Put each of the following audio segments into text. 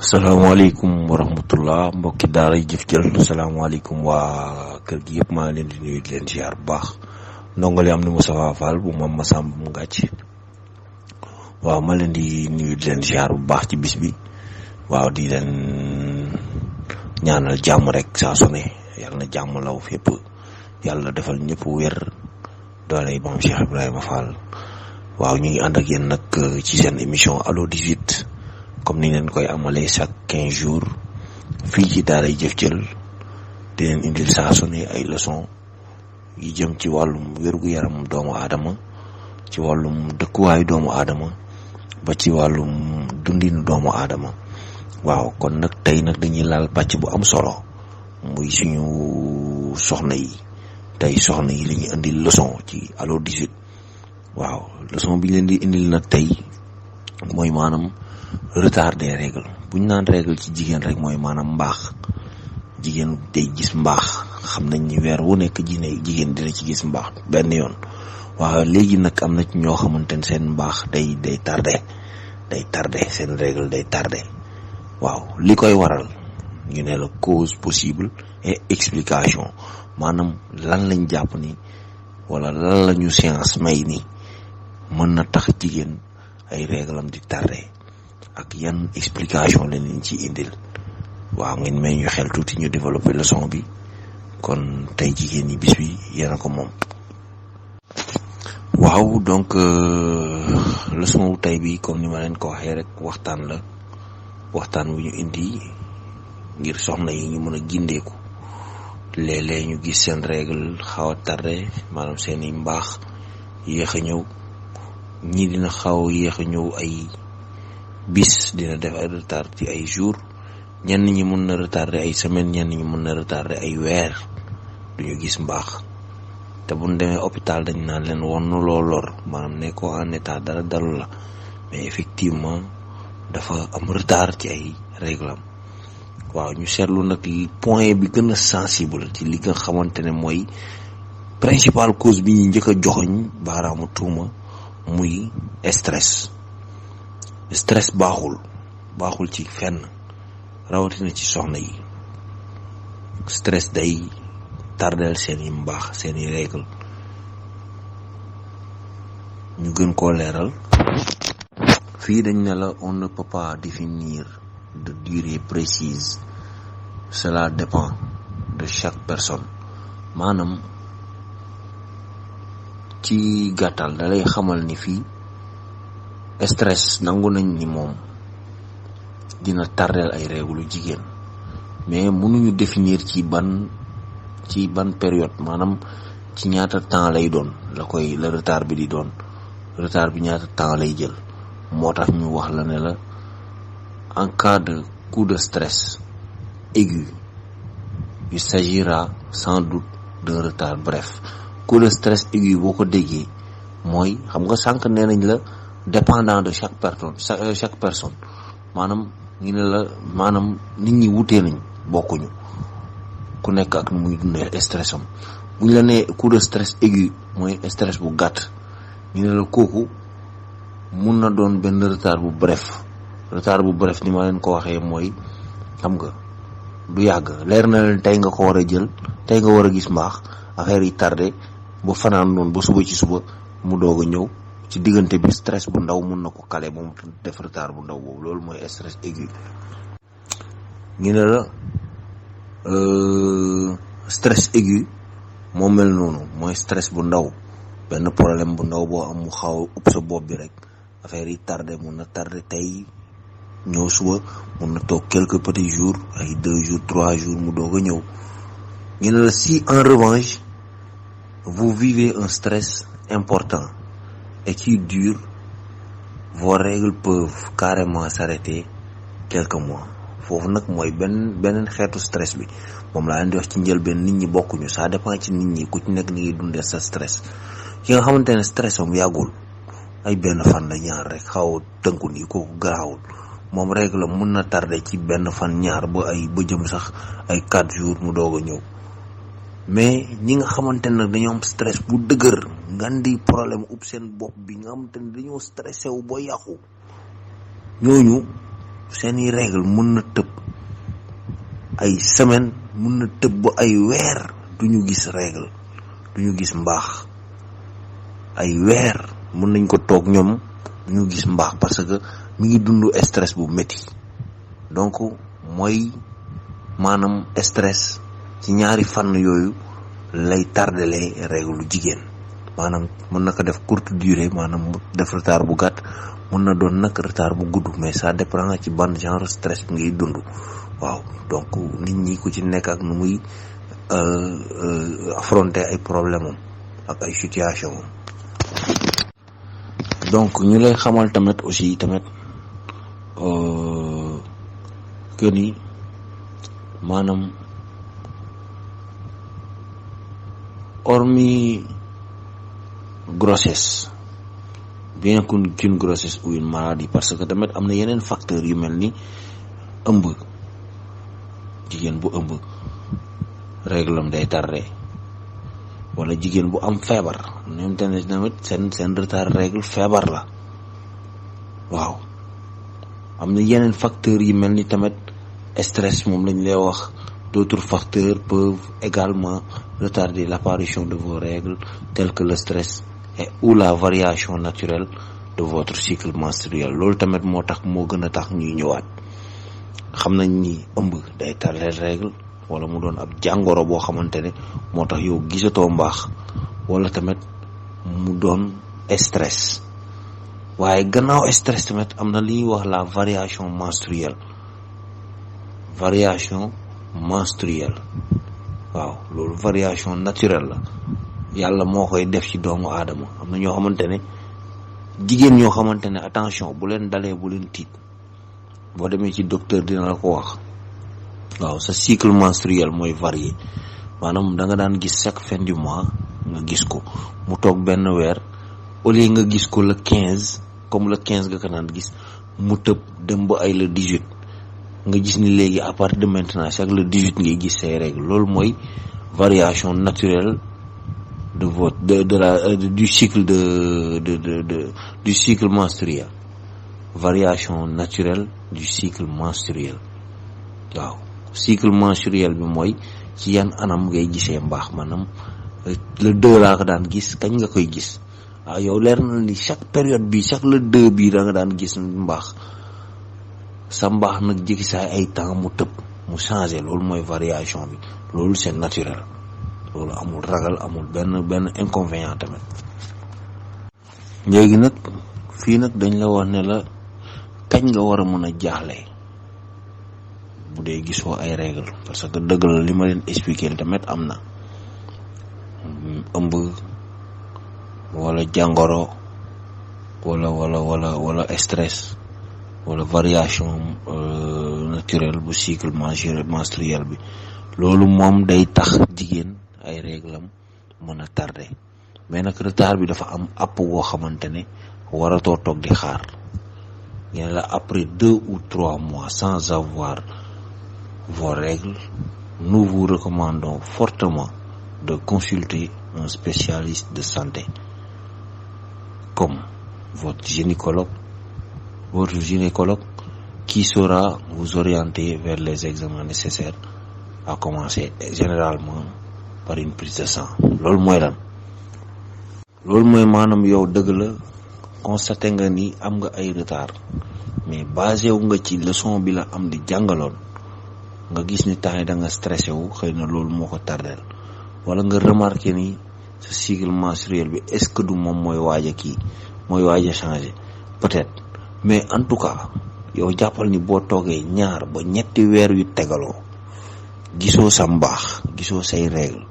salaamaaleykum wa rahmatullah mbokki daara jëf jël salaamaaleykum waa kër gi yëpp maa ngi leen di nuyu di leen ziar bu baax ndongali am ni Moustafa Fall bu mam ma sàmb mu ngàcc waaw ma leen di nuyu di leen ziar bu baax ci bis bi waaw di leen ñaanal jàmm rek saa su ne yàlla na jàmm law fépp yàlla defal ñëpp wér doole Maam Cheikh Ibrahima Fall waaw ñu ngi ànd ak yéen nag ci seen émission allô 18 comme ni leen koy amalee chaque 15 jours fii ci daaray jëf jël di leen indil saa su ne ay leçon yi jëm ci wàllum wér-gu-yaram doomu aadama ci wàllum dëkkuwaayu doomu aadama ba ci wàllum dundinu doomu aadama waaw kon nag tey nag dañuy laal pàcc bu am solo muy suñu soxna yi tey soxna yi la ñuy indil leçon ci allô 18 waaw leçon bi leen di indil nag tey mooy maanaam retard des règles bu ñu naan règle ci jigéen rek mooy maanaam mbaax jigéen day gis mbaax xam nañ ni weer wu nekk jigéen dina ci gis mbaax benn yoon waaw léegi nag am na ci ñoo xamante ne seen mbaax day tardé seen règle day tardé waaw li koy waral ñu ne la cause possible et explication maanaam lan lañ jàpp ni wala lan la ñu science may ni mën na tax jigéen ay règle am di tardé ak yan explication lañ leen ci indil waaw ngeen may ñu xel tuuti ñu développer leçon bi kon tey jigéen ñi bis bi yéen a ko moom. waaw donc leçon wu tey bi comme ni ma leen ko waxee rek waxtaan wu ñu indi ngir soxna yi ñu mën a gindeeku léeg-léeg ñu gis seen règle xaw a tardé maanaam seen i mbaax yéex a ñëw ñii dina xaw a yéex a ñëw ay bis dina def ay retard ci ay jours ñenn ñi mën na retardé ay semaines ñenn ñi mën na retardé ay weer duñu gis mbaax te buñ demee hôpital dañ naan leen won nu loo lor maanaam ne ko en état dara dalu la mais effectivement dafa am retard ci ay réglam waaw ñu seetlu nag point bi gën a sensible ci li nga xamante ne mooy principale cause bi ñu njëkk a joxoñ baaraamu tuuma muy stress baaxul ci fenn rawatina ci soxna yi stress day tardel seeni mbaax seeni règle ñu gën koo leeral fii dañ ne la on ne peut pas définir de durée précise cela dépend de chaque personne maanaam ci gàttal da lay xamal ni fii stress nangu nañ ni moom dina tardeel ay règle jigéen mais mënuñu définir ci ban période maanaam ci ñaata temps lay doon la retard bi di doon retard bi ñaata temps lay jël moo tax ñu wax la ne la en cas de coup de stress aigu il s'agira sans doute d'un retard bref coup de stress aigu boo ko déggee mooy xam nga sànq nee nañ la dépendant de chaque personne maanaam ñu ne la maanaam nit ñi wutee nañ bokkuñu ku nekk ak muy dundee stress am bu ñu la nee coup de stress aigu mooy stress bu gàtt ñu ne la kooku mun na doon benn retard bu bref ni ma leen ko waxee mooy xam nga du yàgg leer na leen tey nga ko war a jël tey nga war a gis mbaax affaire yi tardé ba fanaan noonu ba suba ci suba mu doog a ñëw ci diggante bi stress bu ndaw mun na ko kale moom def retard bu ndaw boobu loolu mooy stress aigu ñu ne la stress aigu moo mel noonu mooy stress bu ndaw benn problème bu ndaw boo am mu xaw a ëpp sa bopp bi rek affaire yi tardé mun na tardé tey ñëw suba mun na toog quelques petits jours ay 2 jours 3 jours mu doog a ñëw ñu ne la si en revanche vous vivez un stress important et qui dure vos règles peuvent carrément s'arrêter quelques mois foofu nag mooy beneen xeetu stress bi moom laa leen di wax ci njëlbeen nit ñi bokkuñu ça dépend ci nit ñi ku ci nekk ni ngi dundee sa stress ki nga xamante ne stress am yàggul ay benn fan la ñaar rek xaw a tënku nii kooku garaawul moom règle mun na tardé ci benn fan ñaar ba jëm sax ay 4 jours mu doog a ñëw mais ñi nga xamante ne nag dañoo am stress bu dëgër ngan di problème ub seen bopp bi nga xamante ne dañoo stressé wu ba yàqu ñooñu seeni règle mun na tëb ay semaine, mun na tëb ba ay weer duñu gis règle, duñu gis mbaax. Ay weer mun nañ ko toog ñoom duñu gis mbaax parce que mi ngi dund stress bu métti. Donc mooy maanaam stress ci ñaari fànn yooyu lay tardelee règle lu jigéen. maanaam mën na ko def courte durée, maanaam mu def retard bu gàtt, mën na doon nag retard bu gudd, mais ça dépend ci ban genre stress bi ngay dund. waaw donc nit ñi ku ci nekk ak nu muy affronter ay problème am ak ay situation am. donc ñu lay xamal tamit aussi tamit que ni maanaam hormis grossesse, bien qu'une grossesse ou une maladie, parce que tamit am na yeneen facteurs yu mel ni ëmb. jigéen bu ëmb réglam day tardé, wala jigéen bu am feebar ñoom tamit seen retard règle feebar la. waaw am na yeneen facteurs yi mel ni tamit stress, moom lañ lay wax. D'autres facteurs peuvent également retarder l'apparition de vos règles, tels que le stress ou la variation naturelle de votre cycle menstruel. loolu tamit moo tax moo gën a tax ñuy ñëwaat. xam nañ ni ëmb day tardeel règle, wala mu doon ab jàngoro boo xamante ne moo tax yow gisatoo mbaax, wala tamit mu doon stress. waaye gannaaw stress tamit am na li ñuy wax la variation menstruelle. waaw loolu variation naturelle la, yàlla moo koy def ci doomu aadama. am na ñoo xamante ne jigéen ñoo xamante ne attention, bu leen dalee bu leen tiit, boo demee ci docteur dina la ko wax. waaw sa cycle menstruel mooy varié, maanaam da nga daan gis chaque fin du mois nga gis ko mu toog benn weer, au lieu nga gis ko le 15 comme le 15 nga ko daan gis, mu tëb dem ba ay le 18 nga gis ni léegi à partir de maintenant chaque le 18 ngay gis say règles. loolu mooy variation naturelle de votre du cycle du cycle menstruel. variation naturelle du cycle menstruel. waaw cycle menstruel bi mooy ci yan anam ngay gisee mbaax. maanaam le 2 laa ko daan gis, kañ nga koy gis? waaw yow leer na ni chaque période bi, chaque le 2 bi da nga daan gis mbaax. sa mbaax nag jékki saa ay temps mu tëb mu changé. loolu mooy variation bi, loolu c'est naturel. loolu amul ragal, amul benn inconvénient tamit. léegi nag fii nag dañ la wax ne la kañ nga war a mën a jaaxle bu dee gisoo ay règle, parce que dëgg la li ma leen expliquer tamit am na ëmb wala jàngoro wala stress wala variation naturelle bu cycle menstruel bi. loolu moom day tax jigéen ay réglam mën a tardé, mais nag retard bi dafa am app woo xamante ne waratoo toog di xaar. ngeen la après 2 ou 3 mois sans avoir vos règles, nous vous recommandons fortement de consulter un spécialiste de santé comme votre gynécologue qui saura vous orienter vers les examens nécessaires, à commencer généralement par une prise de sang. loolu mooy lan? loolu mooy maanaam yow dëgg la constaté nga ni am nga ay retard, mais basé wu nga ci leçon bi la am di jàngaloon, nga gis ni temps yi da nga stressé wu, xëy na loolu moo ko tardeel, wala nga remarqué ni sa cycle menstruel bi est-ce que du moom mooy waaj a changé peut-être. mais en tout cas yow jàppal ni boo toogee 2 ba 3 weer yu tegaloo gisoo sa mbaax, gisoo say règle,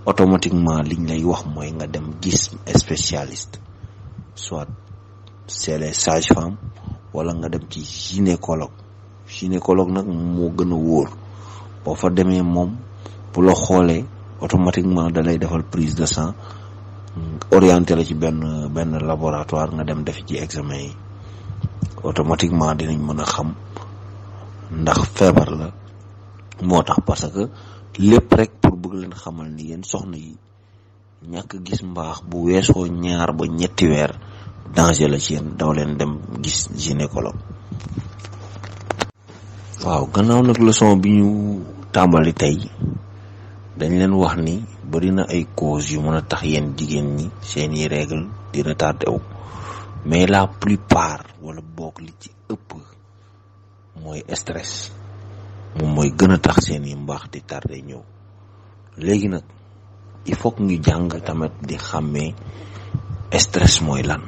automatiquement liñ lay wax mooy nga dem gis spécialiste, soit c'est les sages-femmes wala nga dem ci gynécologue nag moo gën a wóor. boo fa demee moom bu la xoolee automatiquement da lay defal prise de sang, orienté la ci benn laboratoire, nga dem def ci examen yi. automatiquement dinañ mën a xam ndax feebar la. moo tax parce que lépp rek pour bëgg leen xamal ni yéen soxna yi ñàkk gis mbaax bu weesoo 2 ba 3 weer danger la ci yéen. daw leen dem gis gynécologue. waaw gannaaw nag leçon bi ñu tàmbali tey dañ leen wax ni bari na ay causes yu mën a tax yéen jigéen ñi seeni règle di retardé wu mais la plupart wala boog li ci ëpp mooy stress moom mooy gën a tax seeni mbaax di tardé ñëw. léegi nag il faut que ñu jàng tamit di xàmmee stress mooy lan,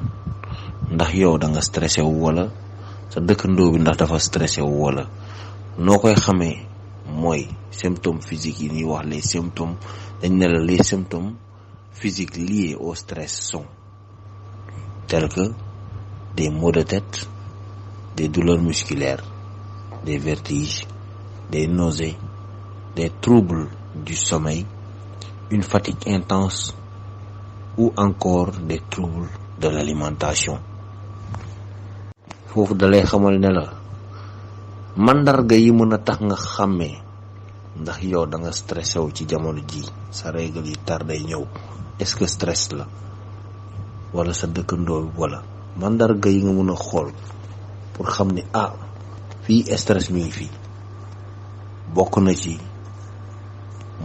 ndax yow da nga stressé wu wala sa dëkkandoo bi ndax dafa stressé wu wala noo koy xamee mooy symptômes physiques yi ñuy wax les symptômes dañ ne la les symptômes physiques liés au stress sont tels que des maux de tête, des douleurs musculaires, des vertiges, des nausées, des troubles du sommeil, une fatigue intense ou encore des troubles de l'alimentation. foofu dalay xamal ne la mandarga yi mën a tax nga xàmmee ndax yow da nga stressé wu ci jamono ji sa règle yi tardé ñëw, est-ce que stress la wala sa dëkkandoo wala mandarga yi nga mën a xool pour xam ne fii stress mi ngi fii bokk na ci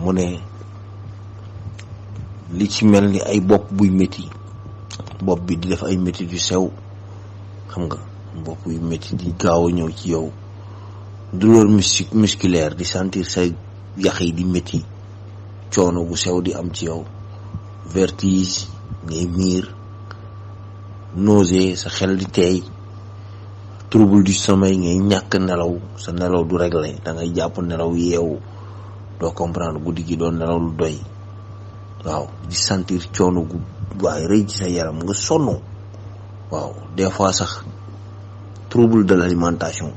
mu ne li ci mel ni ay bopp buy métti, bopp bi di def ay métti yu sew, xam nga bopp yu métti di gaaw a ñëw ci yow, douleur musculaire di sentir sa yax yi di métti, coono bu sew di am ci yow, vertige ngay miir, nausée sa xel di teey, trouble du sommeil ngay ñàkk nelaw, sa nelaw du réglé, da ngay jàpp nelaw yeewu doo comprendre guddi gi doon nelaw lu doy, waaw di sentir coono gu waaye rëy ci sa yaram nga sonn, waaw des fois sax trouble de l'alimentation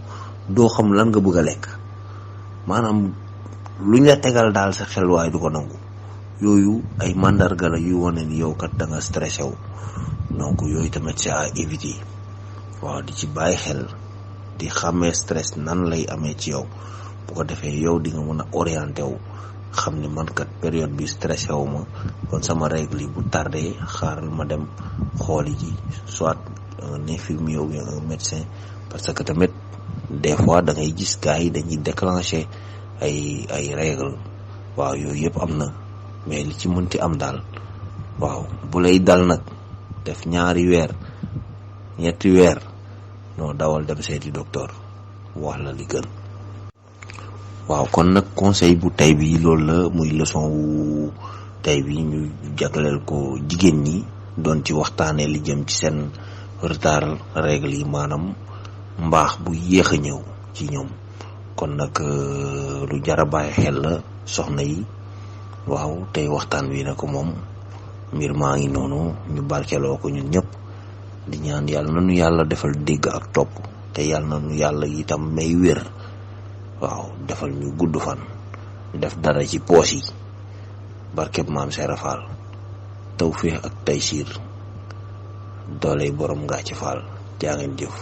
doo xam lan nga bëgg a lekk, maanaam luñ la tegal daal sa xel waaye du ko nangu. yooyu ay mandarga la yu wane ni yow kat da nga stressé wu, donc yooyu tamit c'est à éviter. waaw di ci bàyyi xel di xàmmee stress nan lay amee ci yow, bu ko defee yow di nga mën a orienté wu xam ni man kat période bi stressé wu ma, kon sama règle yi bu tardé xaaral ma dem xooli ji soit un infirmier ou bien un médecin, parce que tamit des fois da ngay gis gars yi dañuy déclencher ay règle, waaw yooyu yëpp am na, mais li ci mënti am daal waaw bu lay dal nag def 2 weer 3 weer noo dawal dem seeti docteur wax la li gën. waaw kon nag conseil bu tey bi loolu la, muy leçon wu tey bi ñu jagleel ko jigéen ñi doon ci waxtaanee li jëm ci seen retard règle yi, maanaam mbaax bu yéex a ñëw ci ñoom. kon nag lu jara bàyyi xel la soxna yi, waaw tey waxtaan wi na ko moom mbir maa ngi noonu, ñu barkeloo ko ñun ñëpp di ñaan yàlla na nu yàlla defal dégg ak topp, te yàlla na nu yàlla itam may wér, waaw defal ñu gudd fan, def dara ci poos yi, barkeb maam Seera Faal, tawfeex ak taysiir dooley borom ngaa ci faal. jaa ngeen jëf.